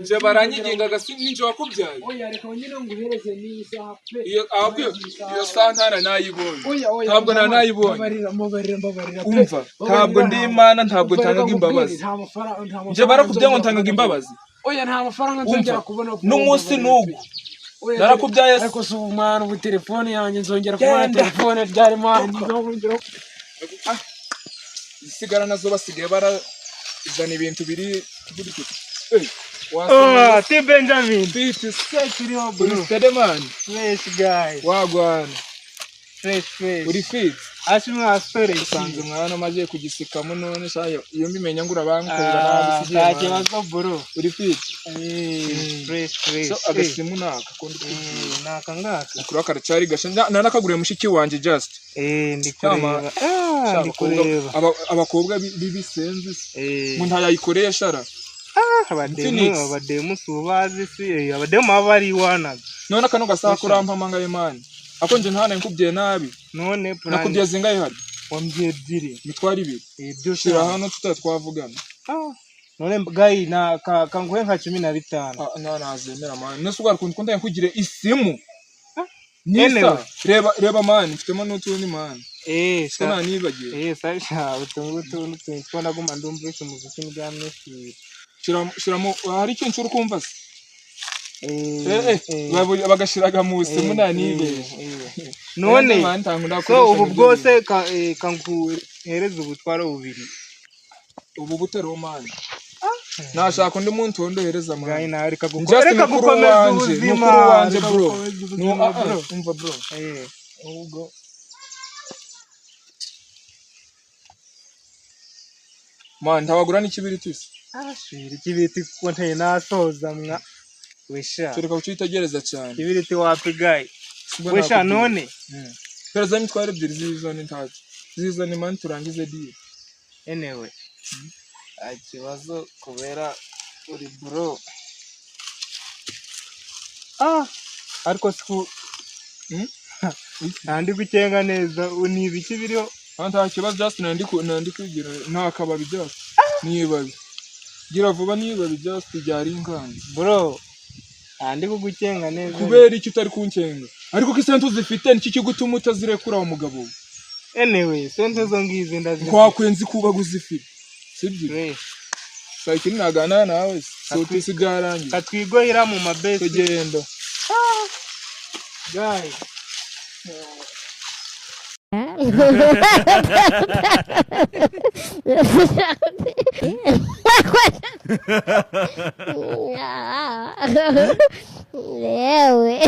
Nje baranyigingaga, si ninje wakubyaye? Oya, reka nyine nguhereze n'iyi saha pe. Iyo ahubwo iyo saha ntana nayibonye. Oya, oya. Ntabwo nanayibonye. Mbabarira, mbabarira, mbabarira pe. Umva, ntabwo Mbabarira, ndi Imana, ntabwo Umva, reka ntangaga nkubwire, imbabazi. nta mafaranga, nta Nje mafaranga barakubwiye ngo nzongera ntangaga kubona. imbabazi? Oya, nta mafaranga Umva, nzongera kubona. N'umunsi Mbabarira n'ugu. pe. Oya, Narakubyaye se. Ariko si ubu mwana, ubu telefone yanjye nzongera kubona Genda. telefone ryari, mwana? Nzongera Isigara nazo basigaye barazana ibintu biri gutyo. Eh, Oh, wasanga T Benjamin. Fit. Fresh iriho, Uri bro. steady, man. Fresh guy. Wagwana. Fresh, fresh. Uri fit. Asi mwasore. Usanze mwana maze kugisikamo none shayo, iyo mbimenya ngo urabankorera nabi Ah, sigiye. nta Mwana. kibazo, bro. Uri fit. Eh, fresh, fresh. So agasimu naka kundi. Eh, naka ngaka. Kuri karacyari gasha, nanakaguriye mushiki wanjye just. Eh, ndi Cyama- kureba. Ah, ndi kureba. Abakobwa b'ibisenzi se. Eh. Ngo ntayayikoresha ra. Ah, abademu, Phoenix. abademu subazi si. Eh, abademu baba bari iwanaga. None kano gasaha kurampama ngaye, man. Ako nje ntana nkubwiye nabi. None plan Nakubwiye zingahe hari? Wambwiye ebyiri. Mitwaro ibiri. Eh, byose. Shira hano tutari twavugana. Ah. None guy na kanguhe nka 15. Ah, nta nazemera, man. Nese ubwo ukuntu kunda nkugire isimu. Nisa, Anyway. reba reba, man, mfitemo n'utundi, man. Eh, Siko nanibagiwe. Eh, sasha utu ngutu n'utuntu two naguma ndumvisha umuziki n'ubwa. Shiramo hari icyo nshuro kumva se? Eh, Eh, eh, bagashiraga mu simu nanibeshe. None Man, ntabwo so ndakoresha ubu ibyo bwose bintu. Kanguhereza ubutwaro bubiri. Ubu butariho, man. Nashaka undi muntu wondohereza, Guy man. nawe reka Just reka mukuru gukomeza wanje, ubuzima. mukuru wanje, Reka bro. gukomeza No, ubuzima, ah, ah, bro. umva, bro. Eh, Ubwo man ntawagura n'ikibiriti se? Ah, shira ikibiriti kuko nteye nasoza mwa. Wesha. Tureka kucyitegereza cyane. Ikibiriti wapi, guy? Sibwo Wesha nakubwiye. none. Pereza imitwaro ebyiri zizane, ntacyo zizane, man, turangize deal. Anyway. Nta kibazo kubera uri bro. Ah, ariko siku Ntandi gukenga neza, ni ibiki biriho? Ah, nta kibazo, just nandi kwigira nta kababi, just nibabi gira vuba, nibabi just byari inkanzi. Bro, ntandi kugukenga neza. Kubera icyo utari kunkenga, ariko ko isente uzifite, nicyo kigutuma utazirekura wa mugabo we? Anyway, sente zo ngizi ndazifite. Kwakwenzi kuba uzifite, sibyo? Fresh. Saa ikindi naganira nawe sote si byarangiye. Katwigohera mu mabesi. Tugenda. Guy. Yewe.